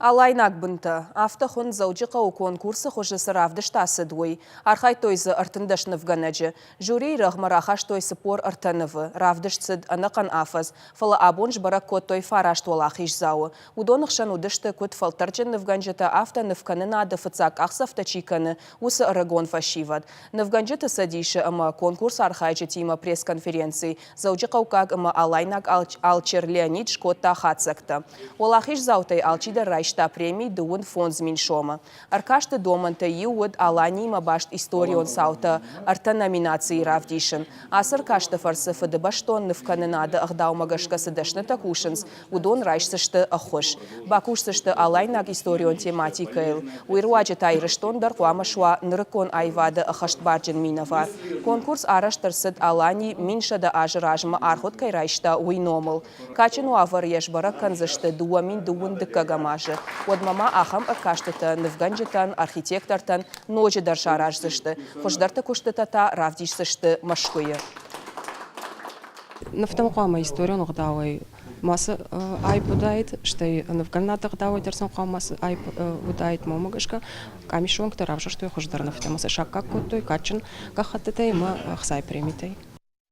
Алайнаг бынтӕ. Афтӕ хуынд Дзӕуджыхъӕуы конкурсы хуызы цы равдыст ацыд, уый. Архайдтой дзы 13 нывгӕнӕджы. Жюрийы рӕгъмӕ рахастой 43 нывы. Равдыст цыд ӕнӕхъӕн афӕдз, фӕлӕ абон сбӕрӕг кодтой фараст уӕлахиздзауы. Уыдоны хсӕн уыдысты куыд фӕлтӕрджын нывгӕнджытӕ, афтӕ нывкӕнынады фыццаг къахдзӕфтӕ чи кӕны, уыцы ӕрыгон фӕсивӕд. Нывгӕнджыты цӕдисы ӕмӕ конкурсы архайджытимӕ пресс-конференци Дзӕуджыхъӕуккаг ӕмӕ алайнаг алчер Леонид скодта хатдзӕгтӕ. Уӕлахиздзаутӕй алчидӕр райста преми 55 000 сомы. Ӕркасты домӕнтӕй иу уыд Аланиимӕ баст историон цаутӕ ӕртӕ номинацийы равдисын. Ацы ӕркасты фӕрцы фыдыбӕстон нывкӕнынады ӕгъдаумӕ гӕсгӕ цы дӕснытӕ кусынц, уыдон райсдзысты ӕххуыс. Бакусдзысты алайнаг историон тематикӕйыл. Уый руаджы та Ирыстон дӕр хъуамӕ суа нырыккон аивады ӕххӕстбарджын минӕвар. Конкурс арӕзт ӕрцыд Алани 1100 азы размӕ аргъуыд кӕй райста, уый номыл. Кадджын уавӕры йӕ сбӕрӕг кӕндзысты 2002 дыккӕгӕм азы. Уӕдмӕ ма ахӕм ӕркастытӕ нывгӕнджытӕн, архитектортӕн ноджыдӕр сараздзысты. Хуыздӕрты куыстытӕ та равдисдзысты Мӕскуыйы. Нывтӕм хъуамӕ историон ӕгъдауӕй мацы аипп уыдаид, стӕй нывгӕнынады ӕгъдауӕй дӕр сын хъуамӕ мацы аипп уыдаид. Мӕнмӕ гӕсгӕ, къамисы уӕнгтӕ равзӕрстой хуыздӕр нывтӕ ӕмӕ сӕ саккаг кодтой кадджын гӕххӕттытӕй ӕмӕ ӕхцайы премитӕй.